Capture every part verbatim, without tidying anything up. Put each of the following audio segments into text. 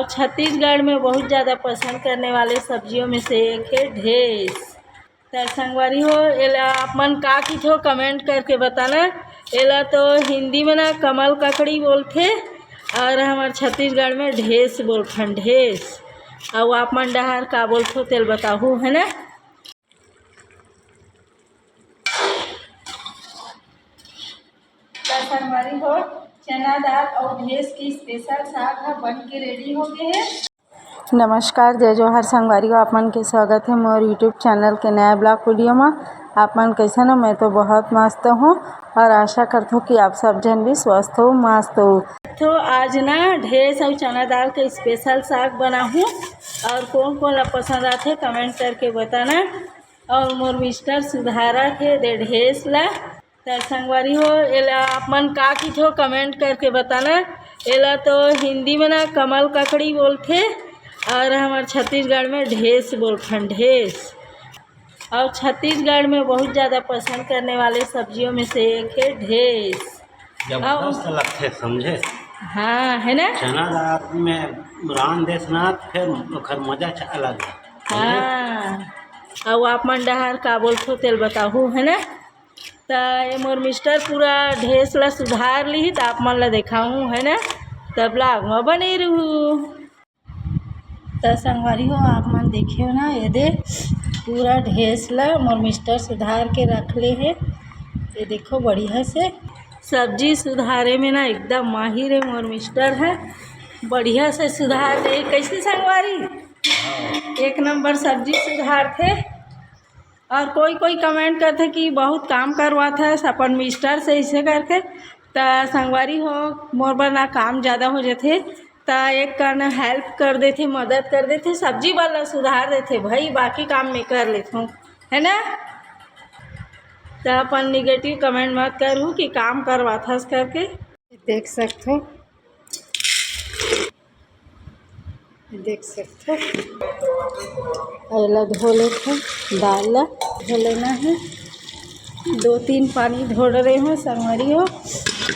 छत्तीसगढ़ में बहुत ज़्यादा पसंद करने वाले सब्जियों में से एक है ढेस। त संगवारी हो, एला आप मन का किथो, comment करके बताना। एला तो हिंदी में ना कमल ककड़ी बोलथे, और हमर छत्तीसगढ़ में ढेस बोलथन, ढेस। अउ आप मन डहार का बोलथो, तेल बताहू, है ना? त संगवारी हो, चना दाल अउ ढेस के special साग ह बन के ready हो गए हे। नमस्कार, जय जोहार संगवारी हो, आप मन के स्वागत है मोर YouTube channel के नया vlog video में। आप मन कैसन हो? मैं तो बहुत मस्त हूँ और आशा करत हूँ कि आप सब जन भी स्वस्थ हो, मस्त हो। तो आज ना ढेस अउ चना दाल के special साग बनाहूँ, और कौन कौन ला पसंद आथे comment करके बताना। और मोर mister सुधारत हे दे ढेस ला। त संगवारी हो, एला आप मन का किथो, comment करके बताना। एला तो हिंदी में ना कमल ककड़ी बोलथे, और हमर छत्तीसगढ़ में ढेस बोलथन, ढेस। और छत्तीसगढ़ में बहुत ज़्यादा पसंद करने वाले सब्जियों में से एक है ढेस। जबरदस्त लगथे, समझे? हाँ, है ना? चना दाल में रांध देस ना, फिर ओखर मजा च-, अलग है, समझे? हाँ, अउ आप मन डहार का बोलथो, तेल बताहू, है ना? त ये मोर mister पूरा ढेस ला सुधार लिही, त आप मन ला देखाहूँ, है ना? त vlog में बने रहू। त संगवारी हो, आप मन देखे हो ना, ये दे पूरा ढेस ला मोर mister सुधार के रख ले हे। ये देखो बढ़िया से सब्जी सुधारे में ना एकदम माहिर है मोर mister है, बढ़िया से सुधार दे। कैसे संगवारी? एक number सब्जी सुधारथे। और कोई कोई comment करथे कि बहुत काम करवाथस अपन mister से, ऐसे करके। त संगवारी हो, मोर बर ना काम ज़्यादा हो जाथे, त एक कन help कर देथे, मदद कर देथे, सब्जी वाला सुधार देथे भाई, बाकी काम मैं कर लेथों, है ना? त अपन negative comment मत करहू कि काम करवाथस करके। देख सकथो, देख सकथो, एला धो लेथो, दाल ला धो लेना है। दो तीन पानी धो डरे हो संगवारी हो।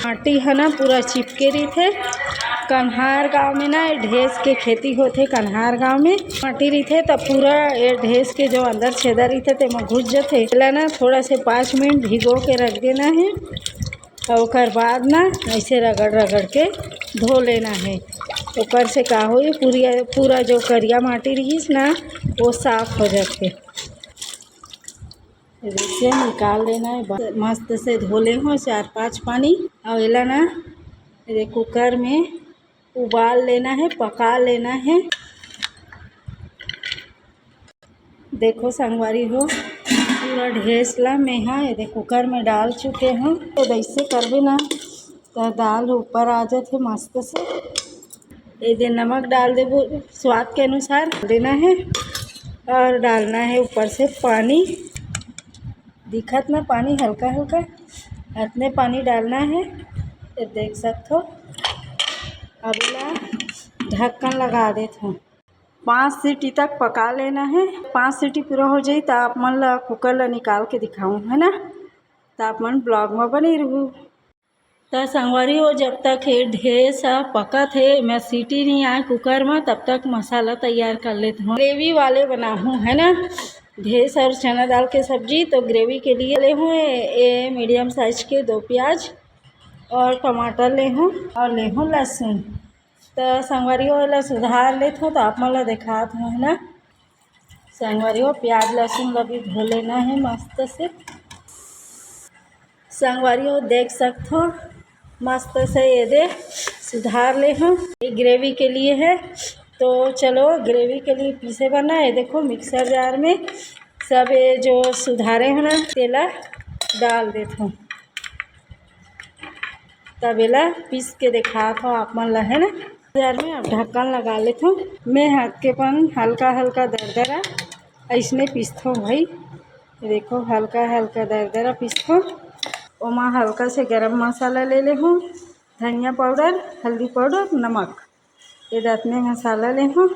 माटी है ना पूरा चिपके रहिथे। कन्हार गांव में ना ढेस के खेती होथे, कन्हार गांव में माटी रहिथे त पूरा ये ढेस के जो अंदर छेदा रहिथे तेमा घुस जथे। एला ना थोड़ा से पाँच मिनट भिगो के रख देना है। अउ ओकर बाद ना ऐसे रगड़ रगड़ के धो लेना है। ओकर से का होई, पूरी, पूरा जो करिया माटी रहिस ना, वो साफ हो जाथे। ऐसे निकाल लेना है। ब-, मस्त से धो ले हो चार पांच पानी। अउ एला ना, ये कुकर में उबाल लेना है, पका लेना है। देखो संगवारी हो, पूरा ढेस ला मैं हा ये दे कुकर में डाल चुके हूँ। तो वैसे करबे ना तो दाल ऊपर आ जाथे मस्त से। ये दे नमक डाल देबो स्वाद के अनुसार देना है, और डालना है ऊपर से पानी। दिखत ना पानी हल्का हल्का, इतने पानी डालना है। ये देख सकथो। अब एला ढक्कन लगा देथों। पाँच सीटी तक पका लेना है। पाँच सीटी पूरा हो जाई त आप मन ला कुकर ला निकाल के दिखाऊं, है ना? त आप मन vlog में बने रहू। त संगवारी हो, जब तक ये ढेस ह पकत हे, मैं सीटी नहीं आए कुकर में, तब तक मसाला तैयार कर लेत हूँ। ग्रेवी वाले बनाहूँ, है ना? ढेस और चना दाल के सब्जी। तो ग्रेवी के लिए ले हूँ ये, ये मीडियम साइज के दो प्याज और टमाटर ले हूँ और ले हूँ लहसुन। त संगवारी हो, एला सुधार लेत हो, त आप मन ला देखात हो, है ना? संगवारी हो, प्याज लहसुन ला भी धो लेना है मस्त से। संगवारी हो, देख सकत हो, मस्त से ये दे सुधार ले हो। ये ग्रेवी के लिए है, तो चलो ग्रेवी के लिए पीसे बर ना, ये देखो मिक्सर जार में सब ये जो सुधारे हो ना, तेला डाल देत हो। तब एला पीस के देखात हो आप मन ला, है ना? जार में अब ढक्कन लगा लेथों। मैं हाथ के पन हल्का हल्का दरदरा अइसने पीसथों भाई। देखो, हल्का हल्का दरदरा पीसथों। ओमा हल्का से गरम मसाला ले ले हूँ, धनिया पाउडर, हल्दी पाउडर, नमक, ये दतने मसाला ले हूँ।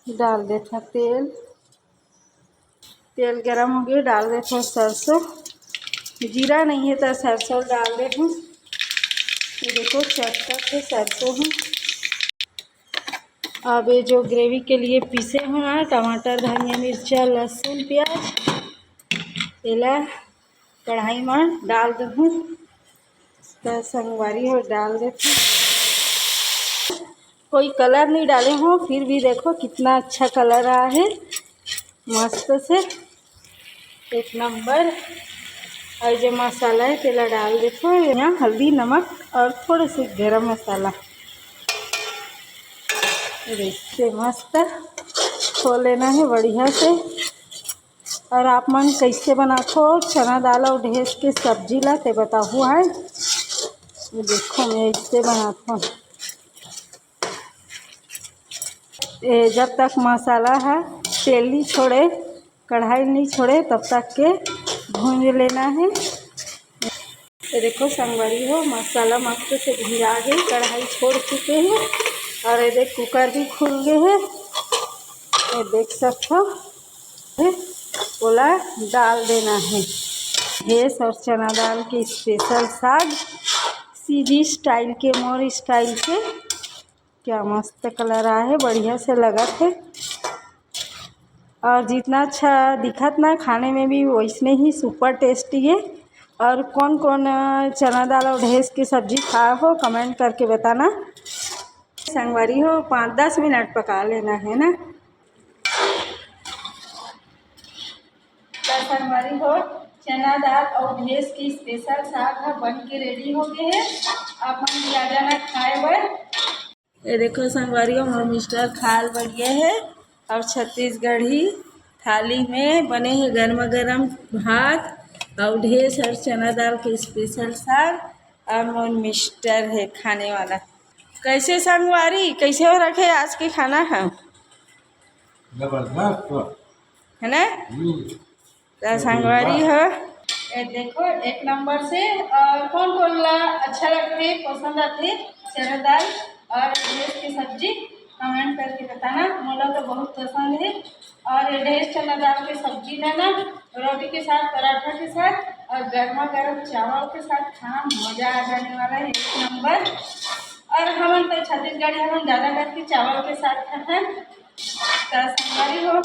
डाल देथों तेल। तेल गरम हो गया, डाल देथों सरसों। जीरा नहीं है तो सरसों डाल देथों। ये देखो, चटका के सरसों हूँ। अब ये जो ग्रेवी के लिए पीसे हूँ ना, टमाटर, धनिया, मिर्चा, लहसुन, प्याज, एला कढ़ाई में डाल दूँ। तो संगवारी हो, डाल देती। कोई कलर नहीं डाले हो, फिर भी देखो कितना अच्छा कलर आया है, मस्त से, एक नंबर। और जो मसाला है, तेला डाल देते हैं यहाँ, हल्दी, नमक और थोड़े से गरम मसाला। अरे, इससे मस्त खो लेना है बढ़िया से। और आप मन कैसे बनाथो चना दाल और ढेस के सब्जी ला, ते बताहू है। ये देखो, मैं इससे बनाथो। ये जब तक मसाला है तेल नहीं छोड़े, कढ़ाई नहीं छोड़े, तब तक के भूंज लेना है। ये देखो संगवारी हो, मसाला मस्त से भुंजा गए, कढ़ाई छोड़ चुके हैं। और ये देख, कुकर भी खुल गए हैं, ये देख सकते हो। ओला डाल देना है। ढेस और चना दाल के स्पेशल साग, सीजी स्टाइल के, मोर स्टाइल के। क्या मस्त कलर आए है, बढ़िया से लगत है। और जितना अच्छा दिखत ना, खाने में भी वैसने ही सुपर टेस्टी है। और कौन कौन, अ, चना दाल और ढेस की सब्जी खाए हो, कमेंट करके बताना। संगवारी हो, पाँच दस मिनट पका लेना है ना। तो संगवारी हो, चना दाल और ढेस की स्पेशल साग ह बन के रेडी हो गए है। आप मन भी आ जाना खाए बर। ये देखो संगवारी हो, मोर मिस्टर खाल बढ़िया है। और छत्तीसगढ़ी थाली में बने है गर्मा गर्म भात और ढेर सारा चना दाल के स्पेशल साग। और मोर मिस्टर है खाने वाला। कैसे संगवारी, कैसे हो रखे आज के खाना है? जबरदस्त। है ना? हम्म। तो संगवारी हो, ये देखो, एक नंबर से। और कौन कौन ला अच्छा लगथे, पसंद आथे चना दाल और ढेस के सब्जी, कमेंट करके बताना। मोला तो बहुत पसंद है। और ये ढेस चना दाल के सब्जी ला ना, रोटी के साथ, पराठा के साथ और गर्मा गर्म चावल के साथ खाना, मजा आ जाने वाला है, एक नंबर। और हमन तो छत्तीसगढ़ी, हमन ज़्यादा करके चावल के साथ खाथन। तो संगवारी हो,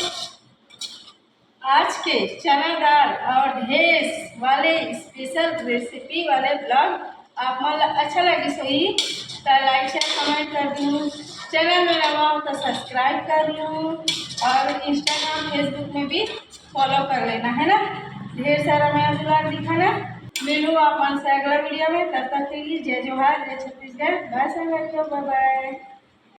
आज के चना दाल और ढेस वाले स्पेशल रेसिपी वाले ब्लॉग आप मन ला अच्छा लगिस होही, त लाइक, शेयर, कमेंट कर दिहू। चैनल में नवा हो त सब्सक्राइब कर लू और इंस्टाग्राम, फेसबुक में भी फॉलो कर लेना, है ना। ढेर सारा मया दुलार दिखाना। मिलू आप मन से अगला वीडियो में, तब तक के लिए जय जोहार, जय छत्तीसगढ़, बाय संगवारी हो, बाय बाय।